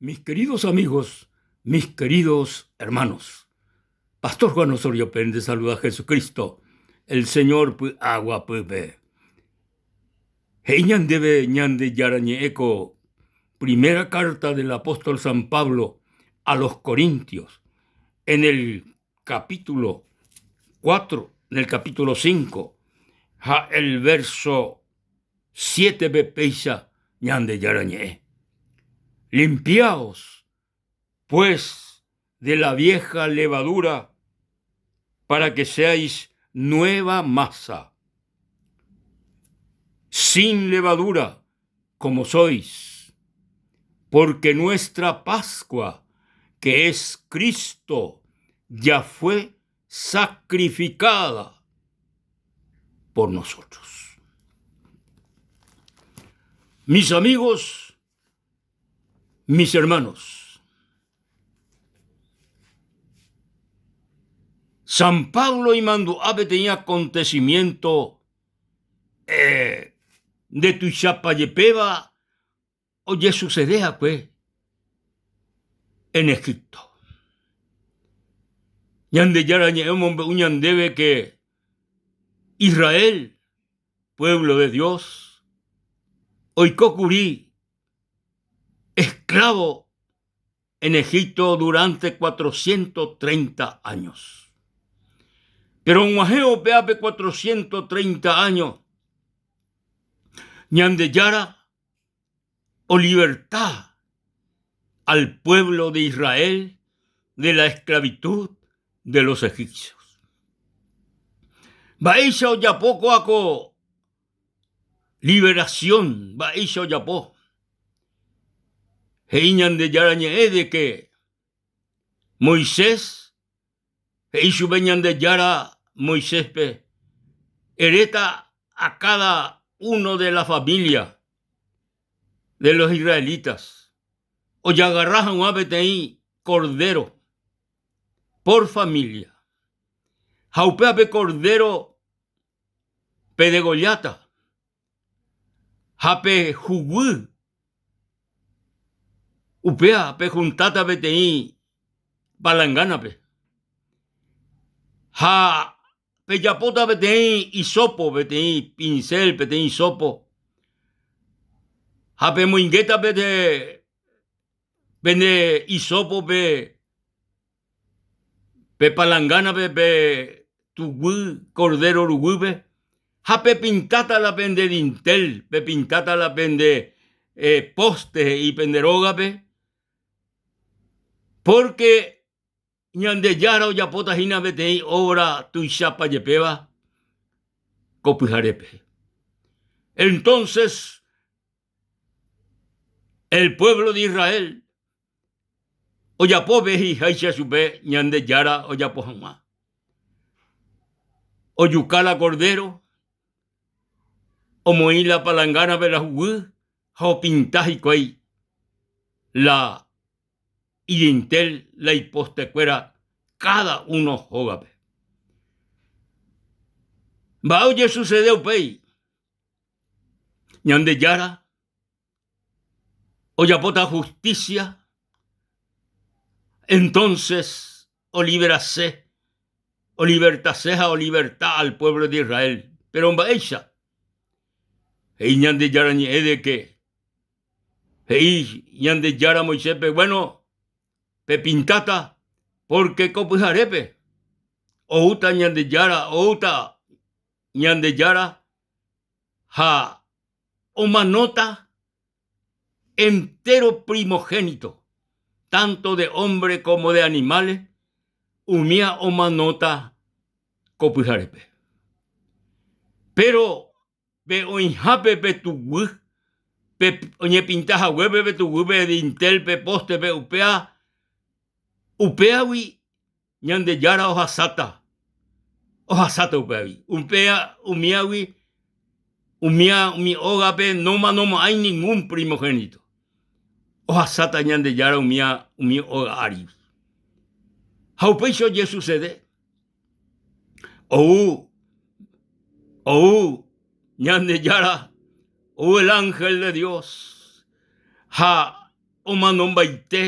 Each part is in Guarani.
Mis queridos amigos, mis queridos hermanos, Pastor Juan Osorio Pérez saluda a Jesucristo, el Señor py'aguapýpe. He'i ñandéve Ñandejára ñe'ẽ ko primera carta del apóstol San Pablo a los Corintios, en el capítulo 4, en el capítulo 5, ha el verso 7-pe péicha Ñandejára ñe'ẽ. Limpiaos, pues, de la vieja levadura para que seáis nueva masa, sin levadura como sois, porque nuestra Pascua, que es Cristo, ya fue sacrificada por nosotros. Mis amigos, mis hermanos, San Pablo imandu'a peteĩ acontecimiento eh, nde tuichapa jepéva ojesucede akue en Egipto. Ñandejára ñe'ẽ omombe'u ñandéve que Israel, pueblo de Dios, oiko kuri esclavo en Egipto durante 430 años. Pero og̃uahẽ upévape 430 años, Ñandejára oliberta al pueblo de Israel de la esclavitud de los egipcios. Mba'éicha ojapo kóa ko liberación, mba'éicha ojapo? He'i Ñandejára ñe'ẽ de que Moisés he'i chupe Ñandejára Moiséspe, eréta a cada uno de la familia de los israelitas ojagarra hag̃ua peteĩ cordero por familia. Ha upéva pe cordero pedegolláta ha pe huguy upéva pejuntáta peteĩ palangánape ha pejapóta peteĩ hisópo, peteĩ pincel, peteĩ hisópo ha pemoingéta pende pende hisópope Pe palangánape pe tuguy cordero ruguýpe ha pepintáta la pende dintel, pepintáta la pende poste he'i pende rógape, pórke Ñandejára ojapóta hína peteĩ óvra tuichapa jepéva ko pyharépe. Entonces el pueblo de Israel Ojapove he'iháicha chupe Ñandejára ojapo hag̃ua. Ojuka la cordero, omoĩ la palangánape la huguy ha opinta hikuái la idintel, la ipostekuéra káda uno hógape. Mba'e ojesucede upéi? Ñandejára ojapóta justicia, entonces oliverase, olivertase ha oliverta al pueblo de Israel. Pero mba'éicha? He'i Ñandejára ñe'ẽ de que he'i Ñandejára Moiséspe, bueno, pepintáta porque ko pyharépe oúta Ñandejára, oúta Ñandejára ha omanóta entéro primogénito, tanto de hombre como de animales, umía omanóta ko pyharépe. Péro pe oĩhápe pe tuguy, pe oñepinta haguépe pe tuguy pe dintel, pe póstepe, upéva, upévagui Ñandejára ohasáta, ohasáta upévagui. Upéva umíagui, umía umi ógape nomanomo'ãi ningún primogénito. Ohasáta Ñandejára umía umi óga ári. Ha upéicha ojesucede. Ou, ou Ñandejára, ou el ángel de Dios ha. omanombaite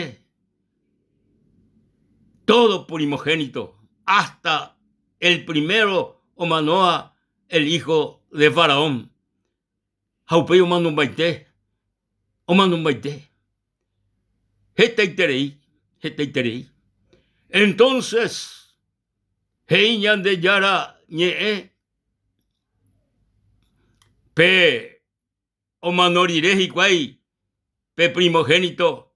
todo primogénito, hasta el primero omanóva el hijo de Faraón. Ha upéi omanombaite, omanombaite. Hetaiterei, hetaiterei. Entonces, he'i Ñandejára ñe'ẽ pe Omano rire hikuái pe primogénito,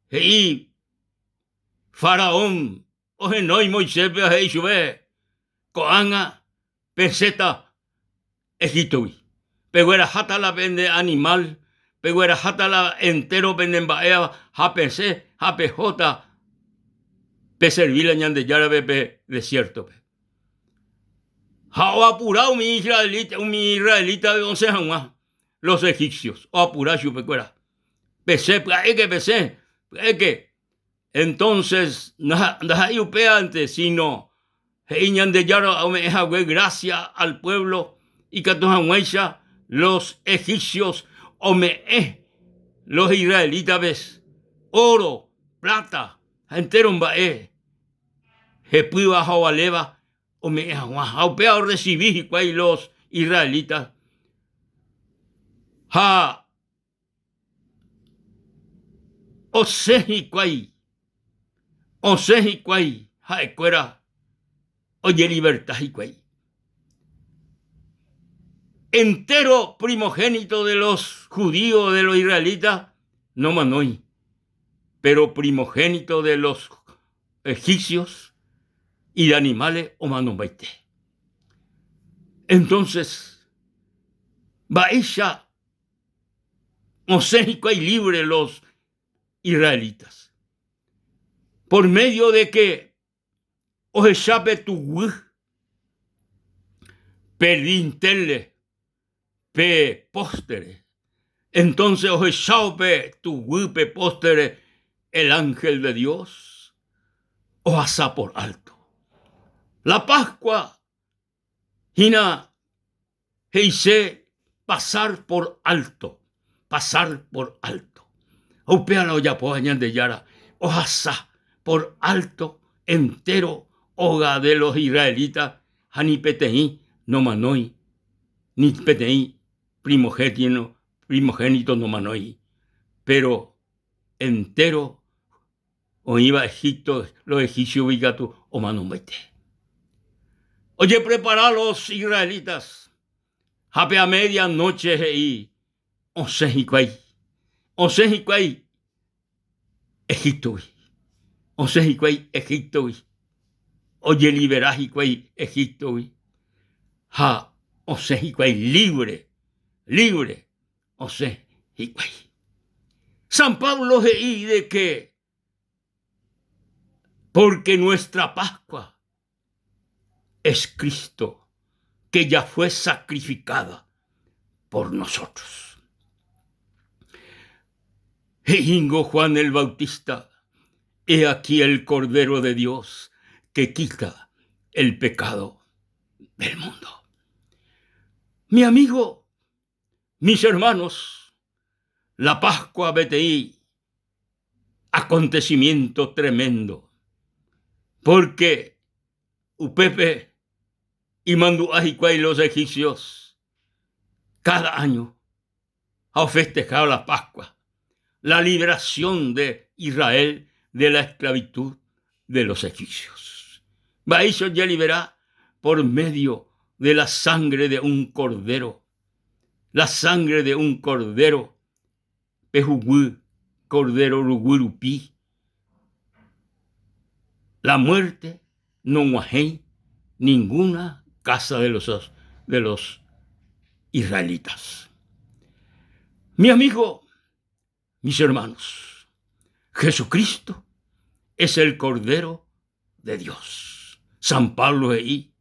he'i Faraón ohenói Moiséspe ha he'i chupe, Ko'ág̃a pesẽta Egíptogui, pegueraháta la pende animál, pegueraháta la entéro pene mba'éva ha pesẽ ha pehóta peservi la Ñandejárape pe desiértope. Ha oapura umi israelita, umi israelita osẽ hag̃ua los egipcios, oapura chupekuéra. Pesẽ, pya'éke pesẽ, pya'éke. Entonces, ndaha'éi upévante, sino he'i Ñandejára ome'ẽ hague gracia al pueblo ikatu hag̃uáicha los egipcios ome'ẽ los israelítape oro, plata ha entéro mba'e hepýva ha ovaléva ome'ẽ hag̃ua. Ha upéva orresivi hikuái los israelitas. Ha osẽ hikuái, osẽ hikuái ha'ekuéra ojeliverta hikuái. Entéro primogénito de los judíos, de los israelitas, nomanói. Péro primogénito de los egipcios y de animales omanombaite. Entonces, mba'éicha osẽ hikuái libre los israelitas? Por medio de que ohecha pe tuguy, pe dintel pe póstere. Entonces ohechávo pe tuguy pe póstere el ángel de Dios ohasa por alto. La Pascua hína he'ise pasar por alto, pasar por alto. Ha upéva la ojapóva Ñandejára, ohasa por alto entero óga de los israelitas ha ni peteĩ nomanói, ni peteĩ primogénito, primogénito nomanói. Péro entéro oĩva Egipto, los egipcios-gui katu omanombaite. Ojeprepara los israelitas ha pe a media noche he'i osẽ hikuái, osẽ hikuái Egíptogui, osẽ hikuái Egíptogui, ojelivera hikuái Egíptogui ha osẽ hikuái libre, libre osẽ hikuái. San Pablo he'i de que porque nuestra Pascua es Cristo que ya fue sacrificada por nosotros. He'íngo Juan el Bautista, He aquí el Cordero de Dios que quita el pecado del mundo. Mi amigo, mis hermanos, la Pascua peteĩ acontecimiento tremendo, porque upépe imandu'a hikuái los egipcios cada año ha ofestejaba la Pascua, la liberación de Israel de la esclavitud de los egipcios. Mba'éicha ojelibera por medio de la sangre de un cordero, la sangre de un cordero, pe huguy cordero ruguy rupi. La muerte nog̃uahẽi ninguna casa de los, de los israelitas. Mi amigo, mis hermanos, Jesucristo es el Cordero de Dios. San Pablo he'i,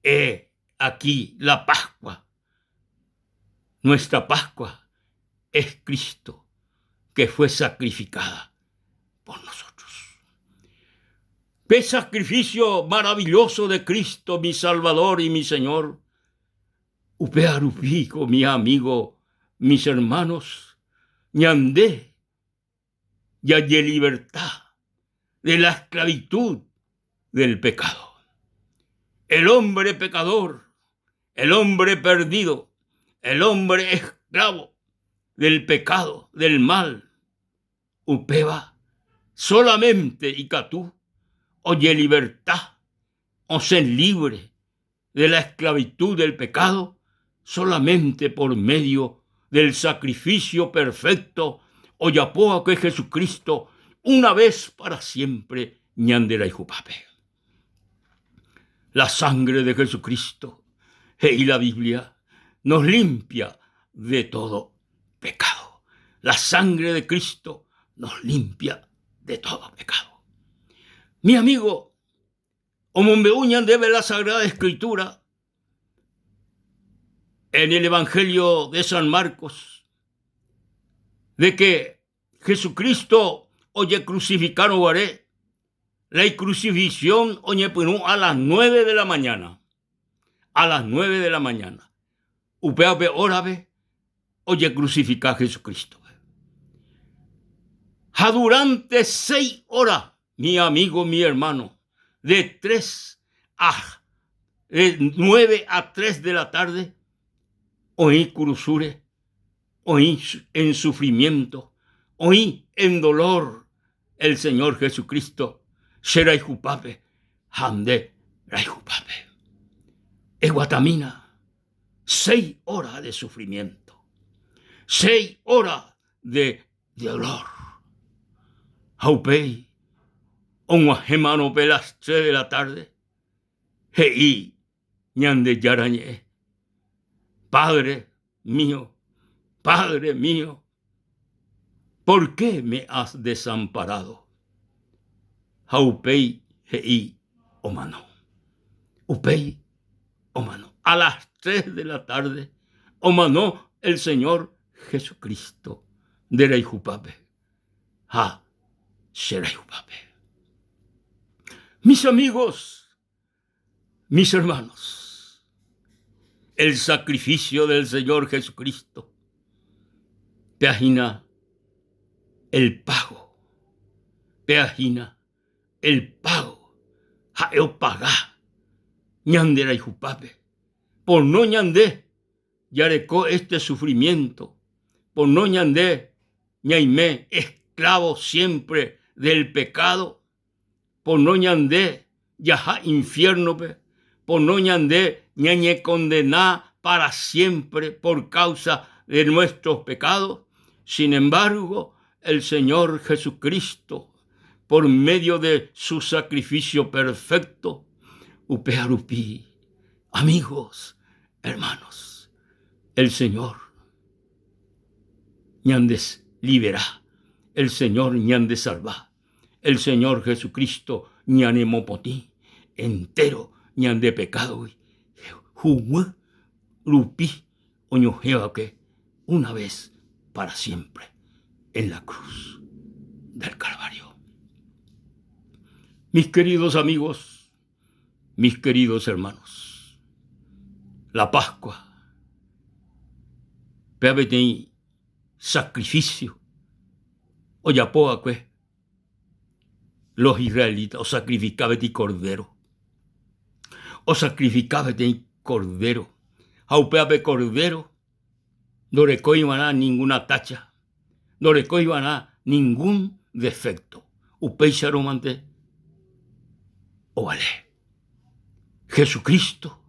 He aquí la Pascua, nuestra Pascua es Cristo que fue sacrificada por nosotros. Pe sacrificio maravilloso de Cristo, mi Salvador y mi Señor, upéva rupi ko mi amigo, mis hermanos, ñande. Jajeliberta de la esclavitud del pecado. El hombre pecador, el hombre perdido, el hombre esclavo del pecado, del mal, upéva solamente ikatu ojeliberta, osẽ libre de la esclavitud del pecado solamente por medio del sacrificio perfecto ojapova'ekue Jesucristo una vez para siempre ñande rayhupápe. La sangre de Jesucristo, he'i la Biblia, nos limpia de todo pecado. La sangre de Cristo nos limpia de todo pecado. Mi amigo, Omombe'u ñandéve la Sagrada Escritura en el Evangelio de San Marcos de que Jesucristo ojecrucificaron guare, la crucifixión oñepyrũ a las 9 de la mañana. A las 9 de la mañana. Upévape órape ojecrucifica Jesucristo. Ha durante 6 horas, mi amigo, mi hermano, de 3 a de 9 a 3 de la tarde, oĩ kurusúre, oĩ en sufrimiento, oĩ en dolor el Señor Jesucristo che rayhupápe ha nde rayhupápe. Eguatamína seis horas de sufrimiento, seis horas de dolor. Ha upéi og̃uahẽmarõ pe las tres de la tarde, he'i Ñandejára ñe'ẽ, Padre mío, Padre mío, ¿por qué me has desamparado? Ha upéi he'i omano. Upéi omano. A las tres de la tarde omano el Señor Jesucristo nde rayhupápe ha che rayhupápe. Mis amigos, mis hermanos, el sacrificio del Señor Jesucristo peahína el pago, peahína el pago ha'e opaga ñande rayhupápe, pono ñande jareko este sufrimiento, pono ñande ñaime esclavo siempre del pecado, pono ñande jaha infierno-pe, pono ñande ñañekondena para siempre por causa de nuestros pecados. Sin embargo, el Señor Jesucristo, por medio de su sacrificio perfecto, upéva rupi, amigos, hermanos, el Señor ñandes libera, el Señor ñande salva, el Señor Jesucristo ñanemopotĩ entero ñande pecadogui, huguy rupi oñohẽva'ekue una vez para siempre en la cruz del Calvario. Mis queridos amigos, mis queridos hermanos, la Pascua péa peteĩ sacrificio ojapova'ekue los israelitas, osacrifica peteĩ cordero, osacrifica peteĩ cordero ha upéva pe cordero ndorekóiva'erã ninguna tacha, ndorekóiva'erã ningún defecto, upéicharõmante ovale. Jesucristo,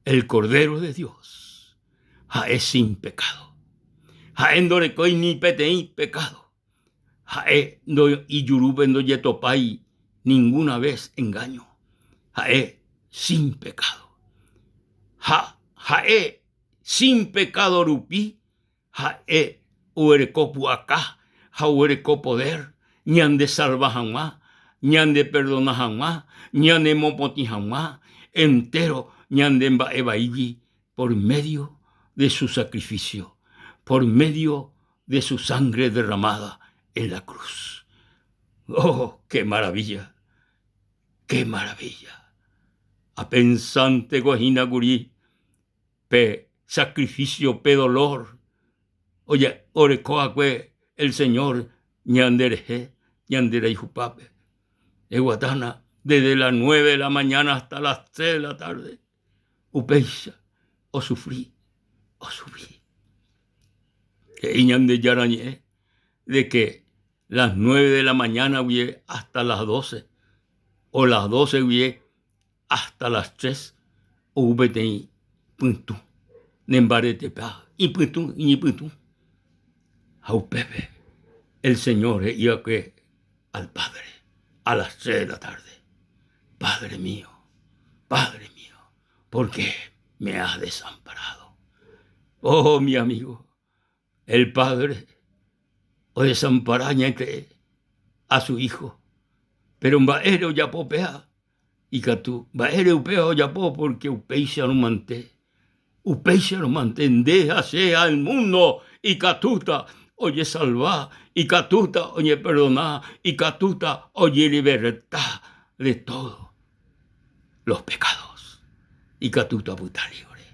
el Cordero de Dios, ha'e sin pecado. Ha'e ndorekói ni peteĩ pecado. Ha'e ijurúpe ndojetopái ninguna vez engaño. Ha'e sin pecado. Ha ha'e sin pecado rupi ha'e oguereko pu'aka ha oguereko poder ñande salva hag̃ua, ñande perdona hag̃ua, ñanemopotĩ hag̃ua entero ñande mba'e vaígui por medio de su sacrificio, por medio de su sangre derramada en la cruz. Oh, qué maravilla! ¡Qué maravilla! Apensanteko hína kuri pe sacrificio, pe dolor oje oreko'akue el Señor. Ñanderehe, ñande rayhupápe. Eguatána desde las nueve de la mañana hasta las tres de la tarde. Upéicha osufri, osufri. He'i Ñandejára Ñe'ẽ de que las nueve de la mañana guie hasta las doce, o las doce guie hasta las tres ou peteĩ pytũ nembaretepa ipytũ iñipytũ ha upépe el Señor he'i va'ekue al Padre a las tres de la tarde, Padre mío, Padre mío, por qué me has desamparado? Oh, mi amigo, el Padre odesampara ñaite a su Hijo, pero mba'ére ojapo péa? Ikatu mba'ére upéva ojapo porque upéicharõ mante, upéicharõ mante nde ha che ha el mundo ikatúta ojesalva, ikatúta oñeperdona, ikatúta ojeliberta de todo los pecados, ikatúta opyta libre.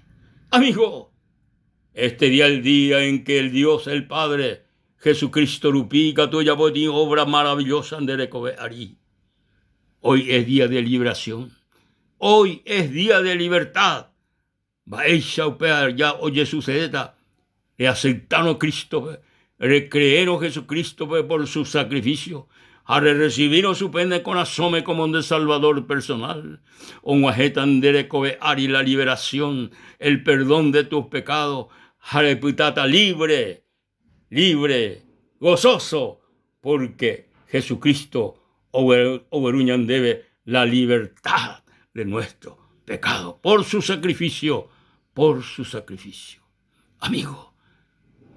Amigo, este día el día en que el Dios el Padre Jesucristo rupi ikatu ojapo peteĩ obra maravillosa nde rekove ári. Hoy es día de liberación. Hoy es día de libertad. Mba'éicha upéva ja ojesucedéta reaceptárõ Cristo-pe, recreérõ Jesucristo-pe por su sacrificio ha rerecibírõ chupe ne korasõme como nde Salvador personal. Og̃uahẽta nde rekove ári la liberación, el perdón de tus pecados ha repytáta libre libre, gozoso, porque Jesucristo ogueru ñandéve la libertad de nuestro pecado por su sacrificio, por su sacrificio. Amigo,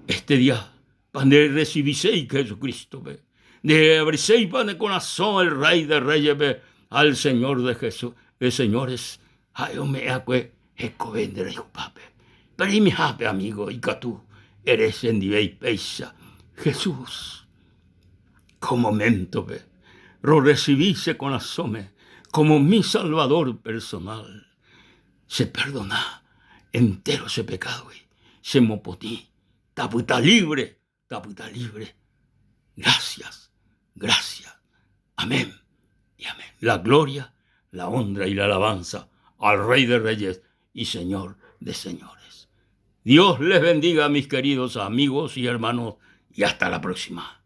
este día pa nde recibiséi Jesucristo-pe, nde reabriséipa ne korasõ el Rey de Reyes-pe al Señor de Jesús, de señores, ha'e ome'ẽakue Hekove nde rayhupápe. Pereimihápe amigo ikatu ere chendive péicha, Jesús, ko moméntope rorresivi che korasõme como mi Salvador personal. Cheperdona entéro che pekádogui, chemopotĩ, tapyta libre, tapyta libre. Gracias, gracias. Amén y amén. La gloria, la honra y la alabanza al Rey de Reyes y Señor de Señores. Dios les bendiga, mis queridos amigos y hermanos, y hasta la próxima.